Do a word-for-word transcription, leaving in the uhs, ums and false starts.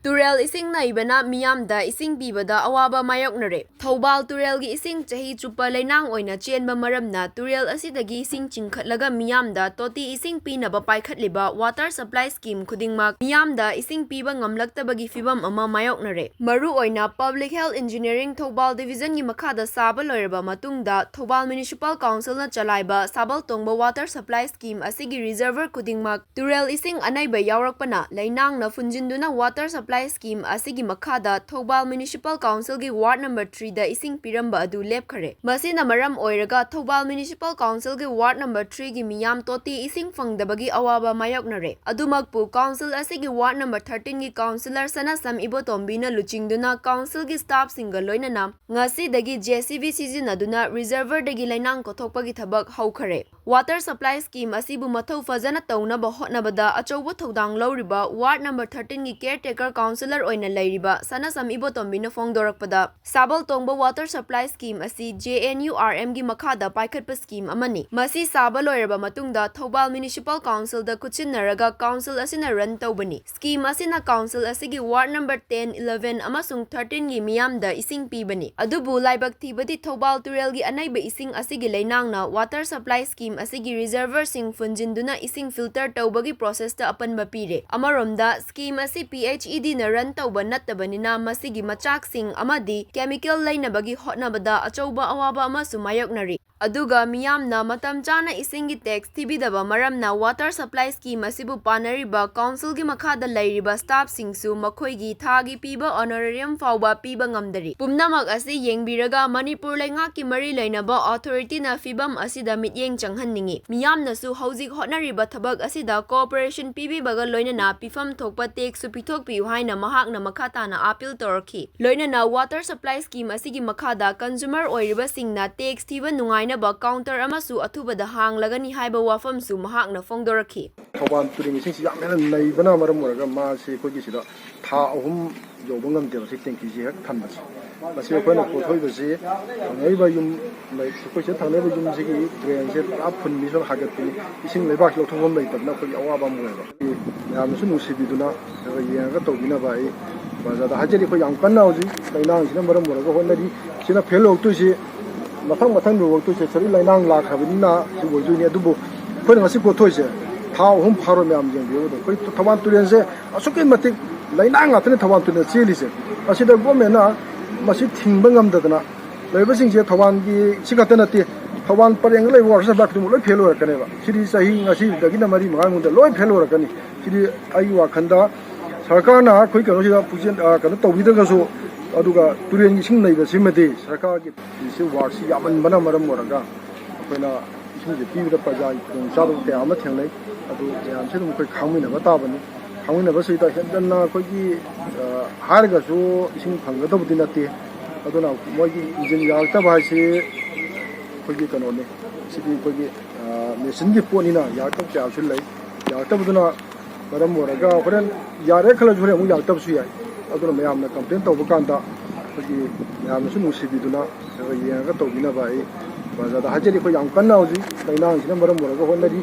ꯇꯨꯔꯦꯜ ꯏꯁꯤꯡ ꯅꯩꯕꯅ ꯃꯤꯌꯥꯝꯗ ꯏꯁꯤꯡ ꯄꯤꯕꯗ ꯑꯋꯥꯕ ꯃꯥꯌꯣꯛꯅꯔꯦ꯫ ꯊꯧꯕꯥꯜ ꯇꯨꯔꯦꯜꯒꯤ ꯏꯁꯤꯡ ꯆꯍꯤ ꯆꯨꯞꯄ ꯂꯩꯅꯥꯡ ꯑꯣꯏꯅ ꯆꯦꯟꯕ ꯃꯔꯝꯅ ꯇꯨꯔꯦꯜ ꯑꯁꯤꯗꯒꯤ ꯏꯁꯤꯡ ꯆꯤꯡꯈꯠꯂꯒ ꯃꯤꯌꯥꯝꯗ ꯇꯣꯇꯤ ꯏꯁꯤꯡ ꯄꯤꯅꯕ ꯄꯥꯏꯈꯠꯂꯤꯕ water supply scheme ꯈꯨꯗꯤꯡꯃꯛ ꯃꯤꯌꯥꯝꯗ ꯏꯁꯤꯡ ꯄꯤꯕ ꯉꯝꯂꯛꯇꯕꯒꯤ ꯐꯤꯕꯝ ꯑꯃ ꯃꯥꯌꯣꯛꯅꯔꯦ꯫ ꯃꯔꯨꯑꯣꯏꯅ Public Health Engineering Thoubal division ꯒꯤ ꯃꯈꯥꯗ ꯁꯥꯕ ꯂꯣꯏꯔꯕ ꯃꯇꯨꯡꯗ, ꯊꯧꯕꯥꯜ Municipal Council ꯅ ꯆꯂꯥꯏꯕ ꯁꯥꯕꯜ ꯇꯣꯡꯕ water supply scheme ꯑꯁꯤꯒꯤ reservoir ꯈꯨꯗꯤꯡꯃꯛ ꯇꯨꯔꯦꯜ ꯏꯁꯤꯡ ꯑꯅꯩꯕ ꯌꯥꯎꯔꯛꯄꯅ ꯂꯩꯅꯥꯡꯅ ꯐꯨꯟꯖꯤꯟꯗꯨꯅ water supply scheme ꯑꯁꯤꯒꯤ ꯃꯈꯥꯗ ꯊꯧꯕꯥꯜ Municipal Council ꯒꯤ ward number three ꯗ ꯏꯁꯤꯡ ꯄꯤꯔꯝꯕ ꯑꯗꯨ ꯂꯦꯞꯈꯔꯦ꯫ ꯃꯁꯤꯅ ꯃꯔꯝ ꯑꯣꯏꯔꯒ ꯊꯧꯕꯥꯜ Municipal Council ꯒꯤ ward number three ꯒꯤ ꯃꯤꯌꯥꯝ ꯇꯣꯇꯤ ꯏꯁꯤꯡ ꯐꯪꯗꯕꯒꯤ ꯑꯋꯥꯕ ꯃꯥꯌꯣꯛꯅꯔꯦ꯫ ꯑꯗꯨꯃꯛꯄꯨ, council ꯑꯁꯤꯒꯤ ward number thirteen ꯒꯤ councillor ꯁꯅꯥꯁꯝ ꯏꯕꯣꯇꯣꯝꯕꯤꯅ ꯂꯨꯆꯤꯡꯗꯨꯅ council ꯒꯤ staff ꯁꯤꯡꯒ ꯂꯣꯏꯅꯅ ꯉꯁꯤꯗꯒꯤ JCB ꯁꯤꯖꯤꯟꯅꯗꯨꯅ reservoir ꯗꯒꯤ ꯂꯩꯅꯥꯡ ꯀꯣꯊꯣꯛꯄꯒꯤ ꯊꯕꯛ ꯍꯧꯈꯔꯦ꯫ Water supply scheme ꯑꯁꯤꯕꯨ ꯃꯊꯧ ꯐꯖꯅ ꯇꯧꯅꯕ ꯍꯣꯠꯅꯕꯗ ꯑꯆꯧꯕ ꯊꯧꯗꯥꯡ ꯂꯧꯔꯤꯕ ward number thirteen ꯒꯤ caretaker councillor ꯑꯣꯏꯅ ꯂꯩꯔꯤꯕ ꯁꯅꯥꯁꯝ ꯏꯕꯣꯇꯣꯝꯕꯤꯅ ꯐꯣꯡꯗꯣꯔꯛꯄꯗ, ꯁꯥꯕꯜ ꯇꯣꯡꯕ water supply scheme ꯑꯁꯤ JNURM ꯒꯤ ꯃꯈꯥꯗ ꯄꯥꯏꯈꯠꯄ scheme ꯑꯃꯅꯤ꯫ ꯃꯁꯤ ꯁꯥꯕ ꯂꯣꯏꯔꯕ ꯃꯇꯨꯡꯗ ꯊꯧꯕꯥꯜ Municipal Council ꯗ ꯈꯨꯠꯁꯤꯟꯅꯔꯒ council ꯑꯁꯤꯅ run ꯇꯧꯕꯅꯤ꯫ Scheme ꯑꯁꯤꯅ council ꯑꯁꯤꯒꯤ ward number ten, eleven ꯑꯃꯁꯨꯡ thirteen ꯒꯤ ꯃꯤꯌꯥꯝꯗ ꯏꯁꯤꯡ ꯄꯤꯕꯅꯤ꯫ ꯑꯗꯨꯕꯨ ꯂꯥꯏꯕꯛ ꯊꯤꯕꯗꯤ ꯊꯧꯕꯥꯜ ꯇꯨꯔꯦꯜꯒꯤ ꯑꯅꯩꯕ ꯏꯁꯤꯡ ꯑꯁꯤꯒꯤ ꯂꯩꯅꯥꯡꯅ water supply scheme ꯑꯁꯤꯒꯤ reservoir ꯁꯤꯡ ꯐꯨꯟꯖꯤꯟꯗꯨꯅ ꯏꯁꯤꯡ filter ꯇꯧꯕꯒꯤ process ꯇ ꯑꯄꯟꯕ ꯄꯤꯔꯦ꯫ ꯑꯃꯔꯣꯝꯗ, scheme ꯑꯁꯤ PHED ꯅ run ꯇꯧꯕ ꯅꯠꯇꯕꯅꯤꯅ ꯃꯁꯤꯒꯤ ꯃꯆꯥꯛꯁꯤꯡ ꯑꯃꯗꯤ chemical ꯂꯩꯅꯕꯒꯤ ꯍꯣꯠꯅꯕꯗ ꯑꯆꯧꯕ ꯑꯋꯥꯕ ꯑꯃꯁꯨ ꯃꯥꯌꯣꯛꯅꯔꯤ꯫ ꯑꯗꯨꯒ ꯃꯤꯌꯥꯝꯅ ꯃꯇꯝ ꯆꯥꯅ ꯏꯁꯤꯡꯒꯤ tax ꯊꯤꯕꯤꯗꯕ ꯃꯔꯝꯅ water supply scheme ꯑꯁꯤꯕꯨ ꯄꯥꯟꯅꯔꯤꯕ council ꯒꯤ ꯃꯈꯥꯗ ꯂꯩꯔꯤꯕ staff ꯁꯤꯡꯁꯨ ꯃꯈꯣꯏꯒꯤ ꯊꯥꯒꯤ ꯄꯤꯕ honorarium ꯐꯥꯎꯕ ꯄꯤꯕ ꯉꯝꯗꯔꯤ꯫ ꯄꯨꯝꯅꯃꯛ ꯑꯁꯤ ꯌꯦꯡꯕꯤꯔꯒ ꯃꯅꯤꯄꯨꯔ ꯂꯩꯉꯥꯛꯀꯤ ꯃꯔꯤ ꯂꯩꯅꯕ authority ꯅ ꯐꯤꯕꯝ ꯑꯁꯤꯗ ꯃꯤꯠꯌꯦꯡ ꯆꯪꯍꯟꯅꯤꯡꯏ꯫ ꯃꯤꯌꯥꯝꯅꯁꯨ ꯍꯧꯖꯤꯛ ꯍꯣꯠꯅꯔꯤꯕ ꯊꯕꯛ ꯑꯁꯤꯗ cooperation ꯄꯤꯕꯤꯕꯒ ꯂꯣꯏꯅꯅ ꯄꯤꯐꯝ ꯊꯣꯛꯄ tax ꯁꯨ ꯄꯤꯊꯣꯛꯄꯤꯌꯨ ꯍꯥꯏꯅ ꯃꯍꯥꯛꯅ ꯃꯈꯥ ꯇꯥꯅ appeal ꯇꯧꯔꯛꯈꯤ꯫ ꯂꯣꯏꯅꯅ water supply scheme ꯑꯁꯤꯒꯤ ꯃꯈꯥꯗ consumer ꯑꯣꯏꯔꯤꯕꯁꯤꯡꯅ tax ꯊꯤꯕ ꯅꯨꯡꯉꯥꯏꯅꯕ counter ꯑꯃꯁꯨ ꯑꯊꯨꯕꯗ ꯍꯥꯡꯂꯒꯅꯤ ꯍꯥꯏꯕ ꯋꯥꯐꯝꯁꯨ ꯃꯍꯥꯛꯅ ꯐꯣꯡꯗꯣꯔꯛꯈꯤ꯫ ꯊꯧꯕꯥꯜ ꯇꯨꯔꯦꯜ ꯏꯁꯤꯡꯁꯤ ꯌꯥꯝ ꯍꯦꯟꯅ ꯅꯩꯕꯅ ꯃꯔꯝ ꯑꯣꯏꯔꯒ ꯃꯥꯁꯤ ꯑꯩꯈꯣꯏꯒꯤ ꯁꯤꯗ ꯊꯥ ꯑꯍꯨꯝ ꯌꯧꯕ ꯉꯝꯗꯦꯕ ꯁꯤ tank ꯁꯤ ꯍꯦꯛ ꯊꯝꯕꯁꯦ꯫ ꯃꯁꯤ ꯑꯩꯈꯣꯏꯅ ꯀꯣꯊꯣꯛꯏꯕꯁꯤ ꯊꯪꯅꯔꯤꯕ ꯌꯨꯝ, ꯑꯩꯈꯣꯏ ꯁꯤꯗ ꯊꯪꯅꯔꯤꯕ ꯌꯨꯝꯁꯤꯒꯤ drain ꯁꯦ ꯄꯨꯔꯥ ꯐꯨꯟꯕꯤ ꯁꯨꯝ ꯍꯥꯏꯒꯠꯄꯅꯤ꯫ ꯏꯁꯤꯡ ꯂꯩꯕꯥꯛꯁꯤ ꯂꯧꯊꯣꯛꯐꯝ ꯂꯩꯇꯕꯅ ꯑꯩꯈꯣꯏꯒꯤ ꯑꯋꯥꯕ ꯑꯃ ꯑꯣꯏꯕ꯫ ꯃꯌꯥꯝꯅꯁꯨ ꯅꯨꯡꯁꯤꯕꯤꯗꯨꯅ ꯈꯔ ꯌꯦꯡꯉꯒ ꯇꯧꯕꯤꯅꯕ ꯑꯩ ꯕ꯭ꯔꯖꯥꯗ ꯍꯥꯏꯖꯔꯤ꯫ ꯑꯩꯈꯣꯏ ꯌꯥꯝ ꯀꯟꯅ ꯍꯧꯖꯤꯛ ꯂꯩꯅꯥꯡꯁꯤꯅ ꯃꯔꯝ ꯑꯣꯏꯔꯒ ꯍꯣꯠꯅꯔꯤ꯫ ꯁꯤꯅ ꯐꯦꯜ ꯑꯣꯏꯔꯛꯇꯣꯏꯁꯤ, ꯃꯊꯪ ꯃꯊꯪ ꯂꯨꯍꯣꯡꯉꯛꯇꯣꯏꯁꯦ ꯁꯔꯨꯛ ꯂꯩꯅꯥꯡ ꯂꯥꯛꯈ꯭ꯔꯕꯅꯤꯅ ꯁꯤ ꯑꯣꯏꯗꯣꯏꯅꯤ꯫ ꯑꯗꯨꯕꯨ ꯑꯩꯈꯣꯏꯅ ꯉꯁꯤ ꯀꯣꯠꯊꯣꯛꯏꯁꯦ ꯊꯥ ꯑꯍꯨꯝ ꯐꯥꯔꯣꯏ꯫ ꯃꯌꯥꯝ ꯌꯦꯡꯕꯤꯌꯨ꯫ ꯑꯩꯈꯣꯏ ꯊꯧꯕꯥꯜ ꯇꯨꯔꯦꯜꯁꯦ ꯑꯁꯨꯛꯀꯤ ꯃꯇꯤꯛ ꯂꯩꯅꯥꯡ ꯉꯥꯛꯇꯅꯤ ꯊꯧꯕꯥꯜ ꯇꯨꯔꯦꯜ ꯆꯦꯜꯂꯤꯁꯦ꯫ ꯑꯁꯤꯗ ꯒꯣꯔꯃꯦꯟꯅ ꯃꯁꯤ ꯊꯤꯡꯕ ꯉꯝꯗꯗꯅ ꯂꯩꯔꯤꯕꯁꯤꯡꯁꯦ ꯊꯧꯕꯥꯜꯒꯤ ꯁꯤ ꯈꯛꯇ ꯅꯠꯇꯦ, ꯊꯧꯕꯥꯜ ꯄꯔꯦꯡꯗ ꯂꯩꯕ ꯋꯥꯇꯔ ꯁꯄ꯭ꯂꯥꯏ ꯈꯨꯗꯤꯡꯃꯛ ꯂꯣꯏ ꯐꯦꯜ ꯑꯣꯏꯔꯛꯀꯅꯦꯕ꯫ ꯁꯤꯗꯤ ꯆꯍꯤ ꯉꯁꯤꯗꯒꯤꯅ ꯃꯔꯤ ꯃꯉꯥꯒꯤ ꯃꯅꯨꯡꯗ ꯂꯣꯏ ꯐꯦꯜ ꯑꯣꯏꯔꯛꯀꯅꯤ꯫ ꯁꯤꯗꯤ ꯑꯩꯒꯤ ꯋꯥꯈꯜꯗ ꯁꯔꯀꯥꯔꯅ ꯑꯩꯈꯣꯏ ꯀꯩꯅꯣꯁꯤꯗ ꯄꯨꯛꯆꯦꯜ, ꯑ, ꯀꯩꯅꯣ ꯇꯧꯕꯤꯗ꯭ꯔꯒꯁꯨ, ꯑꯗꯨꯒ ꯇꯨꯔꯦꯟꯒꯤ ꯏꯁꯤꯡ ꯂꯩꯕꯁꯤꯃꯗꯤ ꯁꯔꯀꯥꯔꯒꯤ ꯁꯤ ꯋꯥꯔꯛꯁꯤ ꯌꯥꯝꯃꯟꯕꯅ ꯃꯔꯝ ꯑꯣꯏꯔꯒ ꯑꯩꯈꯣꯏꯅ ꯏꯁꯤꯡꯁꯦ ꯄꯤꯕꯗ ꯄ꯭ꯔꯖꯥꯒꯤ ꯈꯨꯗꯣꯡꯆꯥꯗꯕ ꯀꯌꯥ ꯑꯃ ꯊꯦꯡꯅꯩ꯫ ꯑꯗꯨ ꯃꯌꯥꯝꯁꯦ ꯑꯗꯨꯝ ꯑꯩꯈꯣꯏ ꯈꯪꯃꯤꯟꯅꯕ ꯇꯥꯕꯅꯤ꯫ ꯈꯪꯃꯤꯟꯅꯕꯁꯤꯗ ꯍꯦꯟꯖꯟꯅ ꯑꯩꯈꯣꯏꯒꯤ, ꯑ, ꯍꯥꯏꯔꯒꯁꯨ ꯏꯁꯤꯡ ꯐꯪꯒꯗꯕꯗꯤ ꯅꯠꯇꯦ꯫ ꯑꯗꯨꯅ ꯃꯣꯏꯒꯤ ꯏꯟꯖꯤꯟ ꯌꯥꯔꯛꯇꯕ ꯍꯥꯏꯁꯤ ꯑꯩꯈꯣꯏꯒꯤ ꯀꯩꯅꯣꯅꯤ꯫ ꯁꯤꯗꯤ ꯑꯩꯈꯣꯏꯒꯤ, ꯑ, ꯃꯦꯆꯤꯟꯒꯤ ꯄꯣꯠꯅꯤꯅ ꯌꯥꯔꯛꯇꯕ ꯀꯌꯥꯁꯨ ꯂꯩ꯫ ꯌꯥꯔꯛꯇꯕꯗꯨꯅ ꯃꯔꯝ ꯑꯣꯏꯔꯒ ꯍꯣꯔꯦꯟ ꯌꯥꯔꯦ ꯈꯜꯂꯁꯨ ꯍꯣꯔꯦꯟ ꯑꯃꯨꯛ ꯌꯥꯔꯛꯇꯕꯁꯨ ꯌꯥꯏ꯫ ꯑꯗꯨꯅ ꯃꯌꯥꯝꯅ ꯀꯝꯄ꯭ꯂꯦꯟ ꯇꯧꯕ ꯀꯥꯟꯗ ꯑꯩꯈꯣꯏꯒꯤ ꯃꯌꯥꯝꯅꯁꯨ ꯅꯨꯡꯁꯤꯕꯤꯗꯨꯅ ꯈꯔ ꯈꯔ ꯌꯦꯡꯉꯒ ꯇꯧꯕꯤꯅꯕ ꯑꯩ ꯕ꯭ꯔꯖꯥꯗ ꯍꯥꯏꯖꯔꯤ꯫ ꯑꯩꯈꯣꯏ ꯌꯥꯝ ꯀꯟꯅ ꯍꯧꯖꯤꯛ ꯂꯩꯅꯥꯡꯁꯤꯅ ꯃꯔꯝ ꯑꯣꯏꯔꯒ ꯍꯣꯠꯅꯔꯤ꯫